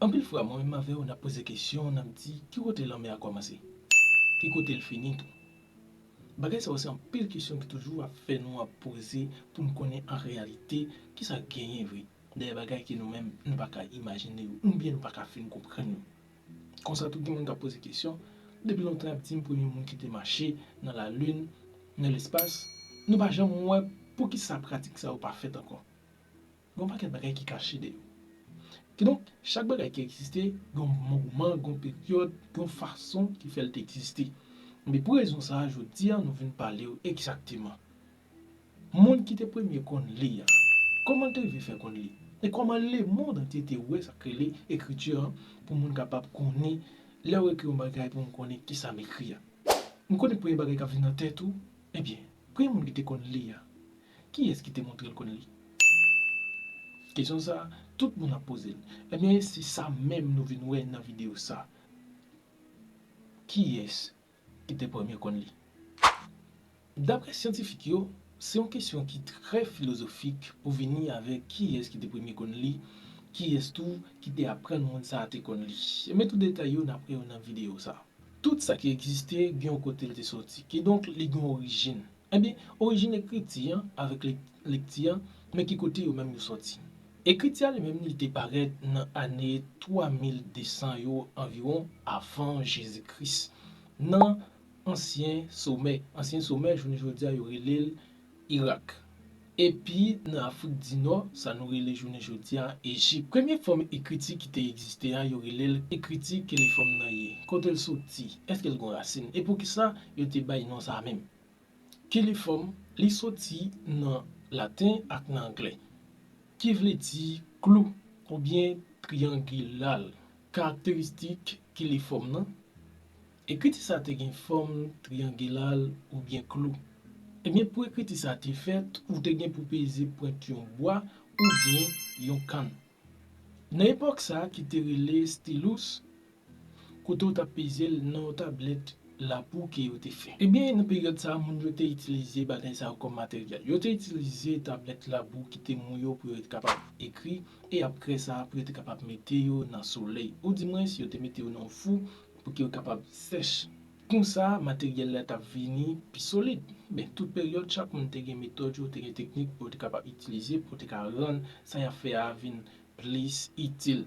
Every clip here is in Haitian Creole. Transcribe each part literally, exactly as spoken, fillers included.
Anpil fwa, mwen menm avè w, n ap poze kesyon, n ap di, ki kote lanmè a kòmanse? Ki kote l fini tou? Bagay sa yo se anpil kesyon ki toujou ap fè nou ap poze pou n konnen an reyalite kisa k genyen vre dèyè bagay ke nou menm nou pa ka imajine yo, oubyen nou pa ka fin konprann yo. Konsa tou, gen moun k ap poze kesyon, depi lontan y ap di m premye moun ki te mache nan lalin, nan lespas, nou pa janm wè poukisa pratik sa yo pa fèt ankò. Gen yon pakèt bagay ki kache dèyè yo. Kidonk, chak bagay ki egziste, gen yon moman, gen yon peryòd, gen yon fason ki fè l te egziste. Men pou rezon sa a, jodi a, nou vin pale w egzakteman. Moun ki te premye konn li a, kòman l te rive fè konn li? E kòman lemonn antye te wè sa k rele ekriti an pou moun kapab konnen lè w ekri yon bagay pou moun konnen kisa m ekri a? M konnen premye bagay k ap vin nan tèt ou. Ebyen, premye moun ki te konn li a, kiyès ki te montre l konn li? Kesyon sa a, tout moun ap poze l. Ebyen, se sa menm nou vin wè nan videyo sa a. Kiyès ki te premye konn li? Daprè syantifik yo, se yon kesyon ki trè filozofik pou vini avèk kiyès ki te premye konn li, kiyès tou ki te aprann moun sa a te konn li. Men tout detay yo n ap wè yo nan videyo sa a. Tout sa ki egziste gen yon kote l te soti, kidonk li gen yon orijin. Ebyen, orijin ekriti an avèk lek- lekti an, men ki kote yo menm yo soti? Ekriti a li menm li te parèt nan ane twa mil de san yo anviwon avan Jezi Kris, nan ansyen Somè. Ansyen Somè, jounen jodi a, yo rele l Irak. Epi nan Afrik di Nò, sa nou rele jounen jodi a Ejip. Premye fòm ekriti ki te egziste a, yo rele l ekriti kilifòm nan ye. Kote l soti? Èske l gen rasin? E poukisa yo te bay non sa a menm? Kilifòm, li soti nan laten ak nan anglè, ki vle di klou oubyen triyangilal. Karakteristik kilifòm nan, ekriti sa te gen fòm triyangilal oubyen klou. Ebyen, pou ekriti sa te fèt, ou te gen pou peze pwent yon bwa oubyen yon kann. Nan epòk sa a ki te rele stilous, kote w t ap peze l nan yon tablèt labou ke yo te fè. Ebyen, nan peryòd sa a, moun yo te itilize bagay sa yo kòm materyèl. Yo te itilize tablèt labou ki te mou yo pou yo te kapab ekri, e apre sa, pou yo te kapab mete yo nan solèy, oudimwens yo te mete yo nan yon fou pou ke yo kapab sèch. Konsa, materyèl la t ap vini pi solid. Men, tout peryòd, chak moun te gen metòd yo, te gen teknik pou yo te kapab itilize, pou yo te ka rann sa y ap fè a vin plis itil.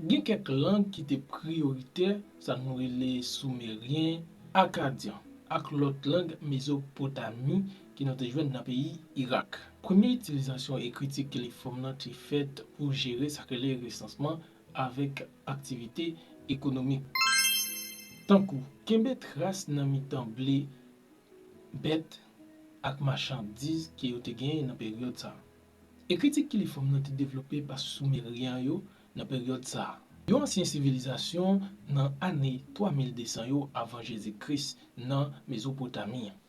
Gen kèk lang ki te priyoritè, sa nou rele Soumeryen, Akadyan, ak lòt lang Mezopotami ke nou te jwenn nan peyi Irak. Premye itilizasyon ekriti kilifòm nan te fèt pou jere sa k rele resansman avèk aktivite ekonomik. Tankou kenbe tras nan mitan ble, bèt ak machandiz ke yo te genyen nan peryòd sa a. Ekriti kilifòm nan te devlope pa Soumeryen yo nan peryòd sa a. Yon ansyen sivilizasyon nan ane twa mil de san yo avan Jezi Kris nan Mezopotami an.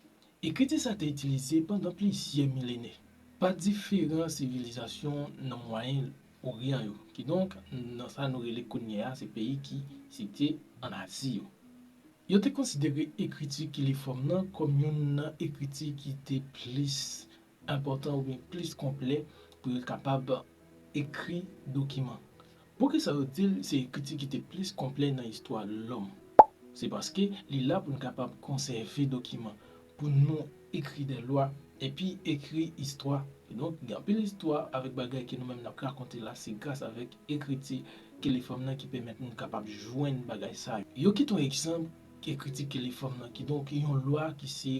Ekriti sa te itilize pandan plizyè milenè pa diferan sivilizasyon nan Mwayen Oryan yo, kidonk nan sa nou rele kounye a se peyi ki site ann Azi yo. Yo te konsidere ekriti kilifòm nan kòm youn nan ekriti ki te plis enpòtan oubyen plis konplè pou yo kapab ekri dokiman. Poukisa yo di l se ekriti ki te plis konplè nan istwa lòm? Se paske li la pou n kapab konsève dokiman, pou nou ekri de lwa, epi ekri istwa. Kidonk, gen anpil istwa avèk bagay ke nou menm n ap rakonte la, se gras avèk ekriti kilifòm nan ki pèmèt nou kapab jwenn bagay sa yo. Yo kite yon egzanp ekriti kilifòm nan, kidonk yon lwa ki se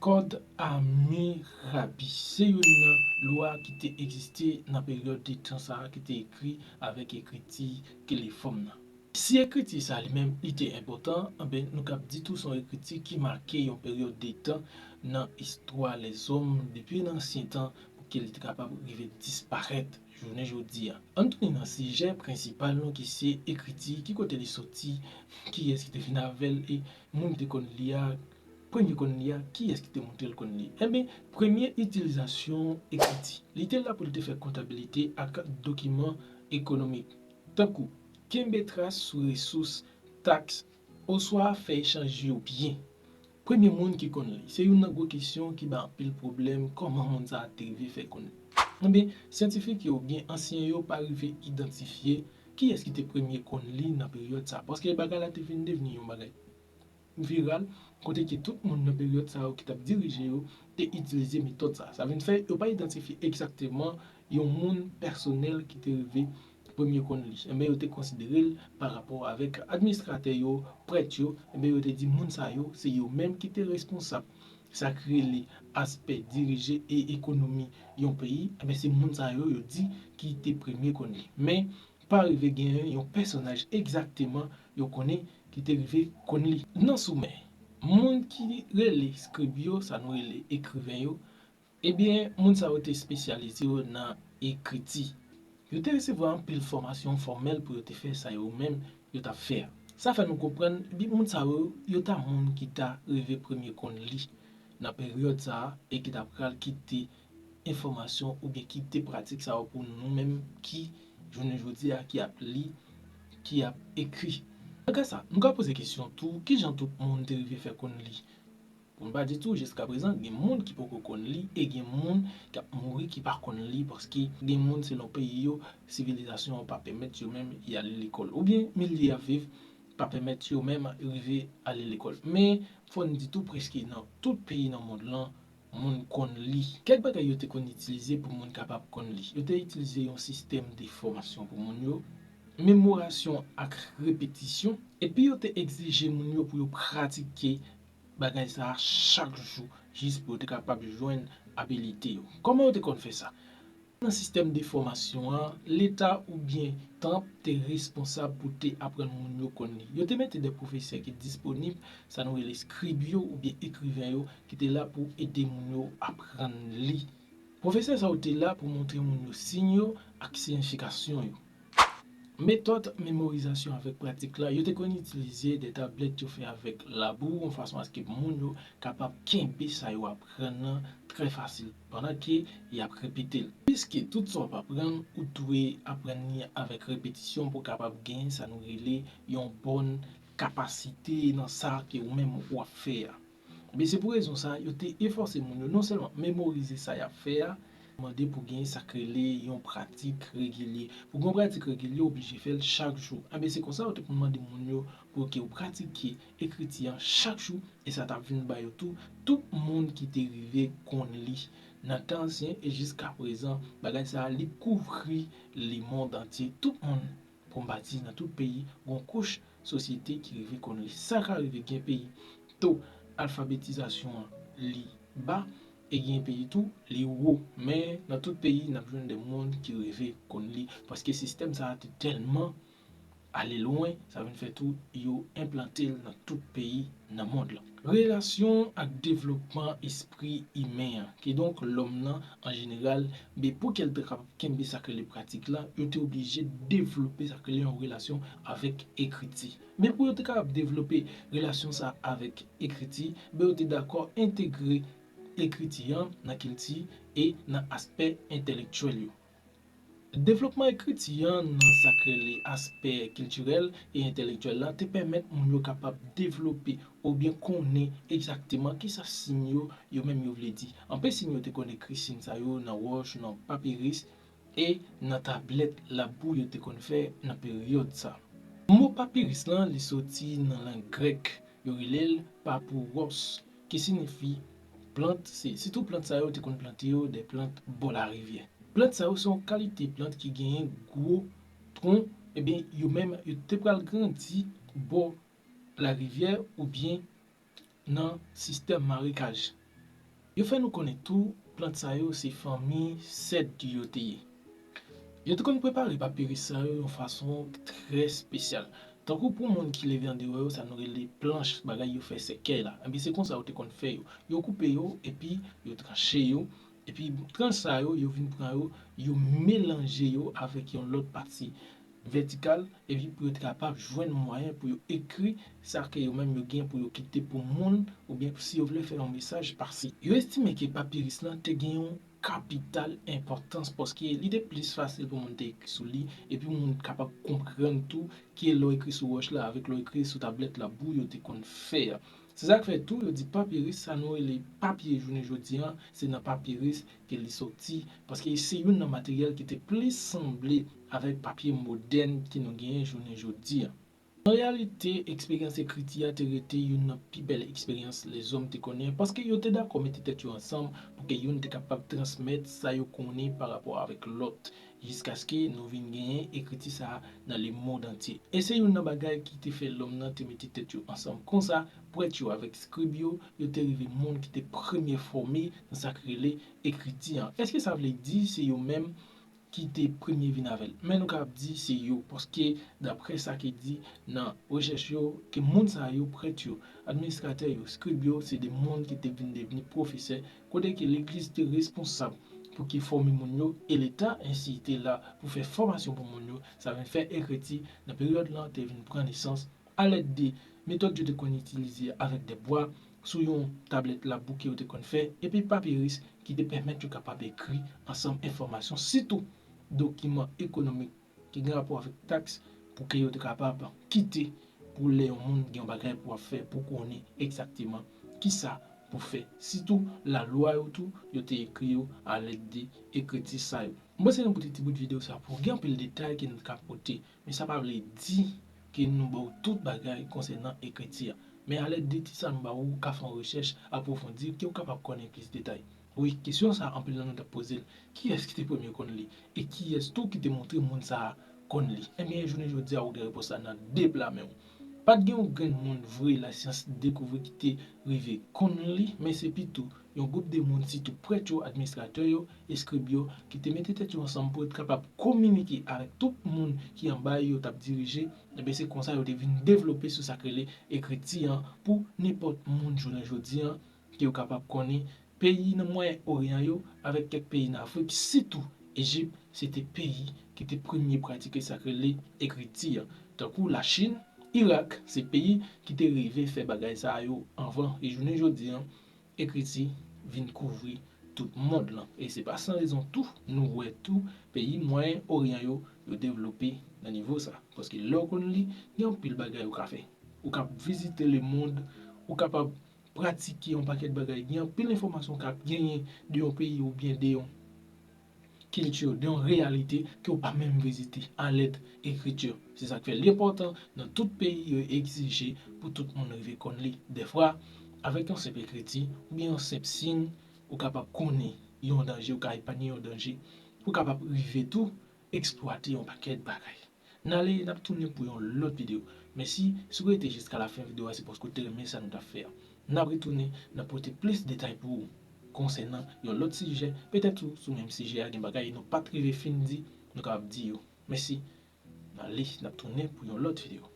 Kòd Amirabi. Se youn nan lwa ki te egziste nan peryòd de tan sa a, ki te ekri avèk ekriti kilifòm nan. Si ekriti sa li menm li te enpòtan, anben, nou kab di tou se yon ekriti ki make yon peryòd de tan nan istwa lèzòm depi nan ansyen tan pou ke li te kapab rive disparèt jounen jodi a. Ann tounen nan sijè prensipal nou ki se ekriti, ki kote li soti, kiyès ki te vin avè l e moun ki te konn li a, premye konn li a, kiyès ki te montre l konn li? Enben, premye itilizasyon ekriti. Li te la pou l te fè kontabilite ak dokiman ekonomik, tankou kenbe tras sou resous, taks, oswa fè echanj yo byen. Premye moun ki konn li, se youn nan gwo kesyon ki bay anpil pwoblèm, kòman moun sa a te rive fè konn li? Enben, syantifik yo oubyen ansyen yo pa rive idantifye Kiyès ki te premye konn li nan peryòd sa a? Paske bagay la te vin devni yon bagay viral, kote ke tout moun nan peryòd sa yo ki t ap dirije yo te itilize metòd sa. Sa vin fè yo pa idantifye egzakteman yon moun pèsonèl ki te rive premye konn li. Enben, yo te konsidere l pa rapò avèk administratè yo, prèt yo, enben, yo te di moun sa yo, se yo menm ki te responsab sa k rele aspè dirije e ekonomi yon peyi, enben, se moun sa yo, yo di ki te premye konn li. Men, pa rive genyen yon pèsonaj egzakteman yo konnen ki te rive konn li. Nan Soumè, moun ki rele eskrib yo, sa nou rele ekriven yo, ebyen, moun sa yo te espesyalize yo nan ekriti. Yo te resevwa anpil fòmasyon fòmèl pou yo te fè sa yo menm yo t ap fè a. Sa fè nou konprann, ebyen, moun sa yo, yo ta moun ki ta rive premye konn li nan peryòd sa a e ki ta pral kite enfòmasyon oubyen kite pratik sa yo pou nou menm ki, jounen jodi a, ki ap li, ki ap ekri. Malgre sa, nou ka poze kesyon tou, kijan tout moun te rive fè konn li? Pou n pa di tou, jiskaprezan, gen moun ki poko konn li e gen moun k ap mouri ki pa konn li, paske gen moun, selon peyi yo, sivilizasyon an pa pèmèt yo menm y ale lekòl, oubyen milye y ap viv pa pèmèt yo menm rive ale lekòl. Men, fò n di tou, prèske nan tout peyi nan mond lan, moun konn li. Kèk bagay yo te konn itilize pou moun kapab konn li. Yo te itilize yon sistèm de fòmasyon pou moun yo, memorasyon ak repetisyon, epi yo te egzije moun yo pou yo pratike bagay sa a chak jou, jis pou yo te kapab jwenn abilite yo. Kòman yo te konn fè sa? Nan sistèm de fòmasyon an, Leta oubyen tanp te responsab pou te aprann moun yo konn li. Yo te mete de pwofesè ki disponib, sa nou rele eskrib yo oubyen ekriven yo, ki te la pou ede moun yo aprann li. Pwofesè sa yo te la pou montre moun yo siy yo ak siyifikasyon yo. Metòd memorizasyon avèk pratik la, yo te konn itilize de tablèt yo fè avèk labou, yon fason aske moun yo kapab kenbe sa yo aprann nan trè fasil, pandan ke y ap repete l. Piske tout sa w ap aprann, ou dwe aprann li avèk repetisyon pou w kapab genyen sa nou rele yon bòn kapasite nan sa ke ou menm w ap fè a. Ebyen, se pou rezon sa, yo te efòse moun yo non sèlman memorize sa y ap fè a, mande pou gen sa k rele yon pratik regilye. Pou gen yon pratik regilye, ou oblije fè l chak jou. Ebyen, se konsa yo te konn mande moun yo pou ke yo pratike ekriti an chak jou, e sa t ap vin ba yo tou, tout moun ki te rive konn li nan tan ansyen e jiskaprezan, bagay sa a, li kouvri lemond antye. Tout moun, pou m pa di nan tout peyi, gon kouch sosyete ki rive konn li. Sa ka rive gen peyi, to alfabetizasyon an li ba, e gen peyi tou, li wo. Men, nan tout peyi, n ap jwenn de moun ki rive konn li, paske sistèm sa a te tèlman ale lwen, sa vin fè tou yo enplante l nan tout peyi nan mond lan. Relasyon ak devlopman espri imen an, kidonk lòm nan an jeneral, men pou ke l te kapab kenbe sa k rele pratik la, yo te oblije devlope sa k rele yon relasyon avèk ekriti. Men pou yo te kapab devlope relasyon sa avèk ekriti, men yo te dakò entegre ekriti an nan kilti e nan aspè entèlektyèl yo. Devlopman ekriti an nan sa k rele aspè kiltirèl e entèlektyèl la te pèmèt moun yo kapab devlope oubyen konnen egzakteman kisa siy yo, yo menm yo vle di. Anpil siy yo te konn ekri siy sa yo nan wòch, nan papiris e nan tablèt labou yo te konn fè nan peryòd sa. Mo papiris lan, li soti nan lang grèk, yo rele l papouwòs, ki siyifi plant, se sitou plant sa yo te konn plante yo, de plant bò larivyè. Plant sa yo se yon kalite plant ki genyen gwo tron, ebyen, yo menm, yo te pral grandi bò larivyè oubyen nan sistèm marekaj. Yo fè nou konnen tou, plant sa yo se fanmi sèd yo te ye. Yo te konn prepare papiris sa yo yon fason trè espesyal. Tankou pou moun ki leve andeyò yo, sa nou rele planch, bagay yo fè sèkèy la. Ebyen, se konsa yo te konn fè yo. Yo koupe yo, epi yo tranche yo. Epi tranch sa yo, yo vin pran yo, yo melanje yo avèk yon lòt pati vètikal, epi pou yo te kapab jwenn mwayen pou yo ekri sa ke yo menm yo gen pou yo kite pou moun, oubyen si yo vle fè yon mesaj pase. Yo estime ke papiris lan te gen yon kapital enpòtans, paske li te plis fasil pou moun te ekri sou li, epi moun kapab konprann tou ke lè w ekri sou wòch la avèk lè w ekri sou tablèt la, bou yo te konn fè a. Se sa k fè tou yo di papiris, sa nou rele papye jounen jodi an, se nan papiris ke li soti, paske se youn nan materyèl ki te plis sanble avèk papye modèn ke nou genyen jounen jodi an. An reyalite, eksperyans ekriti a te rete youn nan pi bèl eksperyans lèzòm te konnen, paske yo te dakò mete tèt yo ansanm pou ke youn te kapab transmèt sa yo konnen pa rapò avèk lòt, jiskaske nou vin genyen ekriti sa a nan lemond antye. E se youn nan bagay ki te fè lòm nan te mete tèt yo ansanm konsa, prèt yo avèk skrib yo, yo te rive moun ki te premye fòme nan sa k rele ekriti an. Èske sa vle di se yo menm ki te premye vin avè l? Men nou kapab di se yo, paske daprè sa ki di nan rechèch yo, ke moun sa yo, prèt yo, administratè yo, skrib yo, se de moun ki te vin devni pwofesè, kote ke legliz te responsab pou ki fòme moun yo, e Leta ensi te la pou fè fòmasyon pou moun yo, sa vin fè ekriti nan peryòd lan te vin pran nesans alèd de metòd yo te konn itilize avèk de bwa sou yon tablèt labou ke yo te konn fè, epi papiris ki te pèmèt yo kapab ekri ansanm enfòmasyon, sitou dokiman ekonomik ki gen rapò avèk taks, pou ke yo te kapab kite pou lè yon moun gen yon bagay pou ap fè, pou konnen egzakteman kisa pou fè. Sitou lalwa yo tou, yo te ekri yo alèd de ekriti sa yo. M panse nou pote ti bout videyo sa pou gen anpil detay ke nou ka pote, men sa pa vle di ke nou ba w tout bagay konsènan ekriti a. Men alèd de ti sa nou ba w, ou ka fè yon rechèch apwofondi ke w kapab konnen plis detay. Wi, kesyon sa a, anpil nan nou t ap poze l, kiyès ki te premye konn li? E kiyès tou ki te montre moun sa a konn li? Ebyen, jounen jodi a, ou gen repons la nan de pla men w. Pa t gen yon grenn moun vre lasyans dekouvri ki te rive konn li, men se pito yon gwoup de moun, sitou prèt yo, administratè yo, eskrib yo, ki te mete tèt yo ansanm pou yo t kapab kominike avèk tout moun ki anba yo t ap dirije. Ebyen, se konsa yo te vin devlope sou sa k rele ekriti an pou nenpòt moun jounen jodi an, ke yo kapab konnen peyi nan Mwayen Oryan yo avèk kèk peyi nan Afrik, sitou Ejip, se te peyi ki te premye pratike sa k rele ekriti an. Tankou Lachin, Irak, se peyi ki te rive fè bagay sa yo anvan, e jounen jodi an, ekriti vin kouvri tout mond lan. E se pa san rezon tou, nou wè tou peyi Mwayen Oryan yo, yo devlope nan nivo sa. Paske lè w konn li, gen anpil bagay ou ka fè. Ou ka vizite lemond, ou kapab pratike yon pakèt bagay. Gen anpil enfòmasyon ou ka genyen de yon peyi oubyen de yon kilti, de yon reyalite ke w pa menm vizite, alèd ekriti. Se sa k fè li enpòtan nan tout peyi yo egzije pou tout moun rive konn li. Dèfwa, avèk yon senp ekriti oubyen yon senp siy, ou kapab konnen yon danje, ou ka epanye yon danje, ou kapab rive tou eksplwate yon pakèt bagay. N ale, n ap tounen pou yon lòt videyo. Men si, si w rete jiska lafen videyo a, se paske w te renmen sa nou t ap fè a. N ap retounen, n ap pote plis detay pou ou konsènan yon lòt sijè, petèt tou sou menm sijè a, gen bagay nou pa t rive fin di, nou kapab di yo. Men si, n ale, n ap tounen pou yon lòt videyo.